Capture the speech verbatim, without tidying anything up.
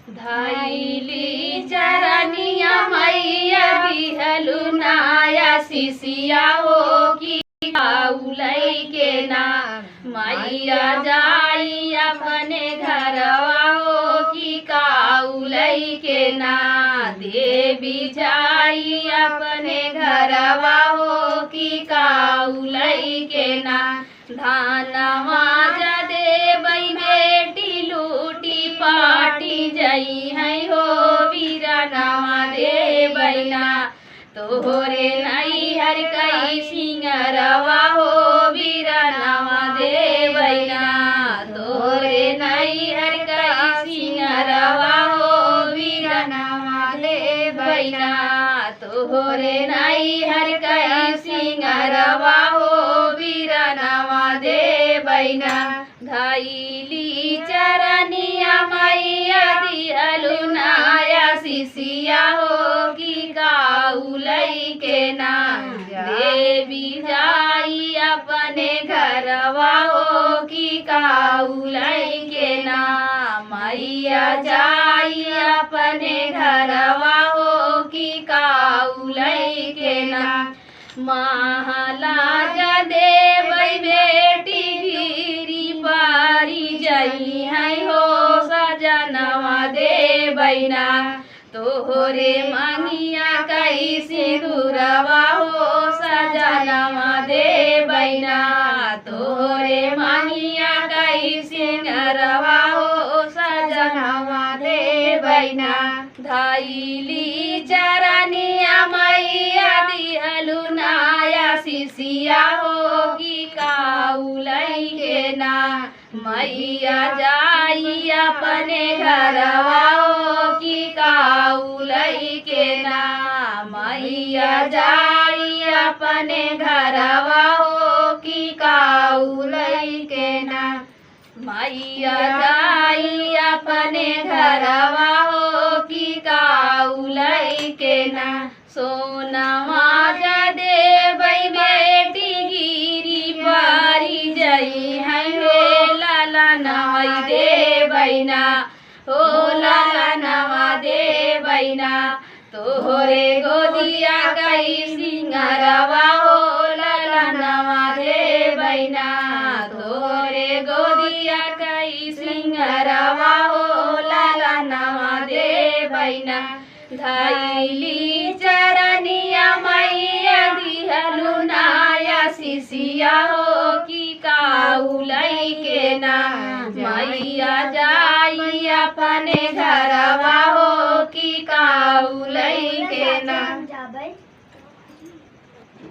धइली चरनिया मैया दिहलु ना आसिसिया हो कि काऊ लइके ना। मैया जाई अपने घरवा हो कि काऊ लइके ना। देवी जाई अपने घरवा हो कि काऊ लइके ना। धानवा जा देबै बेटी लूटी पाटी जइहैं हो बीरनवा देबै ना। तोहरे नैहर कई सिंगरवा हो बीरनवा देबै ना। तोहरे नैहर कई सिंगरवा हो बीरनवा देबै ना। तोहरे नैहर कई सिंगरवा हो बीरनवा देबै ना। धइली चरनिया मैया दिहलु ना आसिसिया हो कि काऊ लइके ना। देवी जाई अपने घरवा हो कि काऊ लइके ना। मैया जाई अपने घरवा हो कि काऊ लइके ना। महला जा देबै बेटी गिरी पारी जइहैं हो सजनवा देबै ना। तोहरे मंगिया कई सिंदूरवा हो सजनवा देबै ना। तोहरे मंगिया कई सिंगरवा हो सजनवा देबै ना। धइली चरनिया मैया दिहलु ना आसिसिया हो कि काऊ लइके ना। मैया जाई अपने घरवा हो कि काऊ लइके ना। मैया जाई अपने घरवा हो कि काऊ लइके ना। मैया जाई अपने घरवा हो कि काऊ लइके ना। सोनवा जा देबै बेटी गिरी पारी जइहैं हो ललनवा देबै ना। हो ललनवा देबै ना। तोहरे गोदिया कई सिंगरवा हो ललनवा देबै ना। तोहरे गोदिया कई सिंगरवा हो ललनवा देबै ना। धइली चरनिया मैया दिहलु ना आसिसिया हो कि काऊ लइके ना। मैया जाई अपने घरवा हो कि काऊ लइके ना।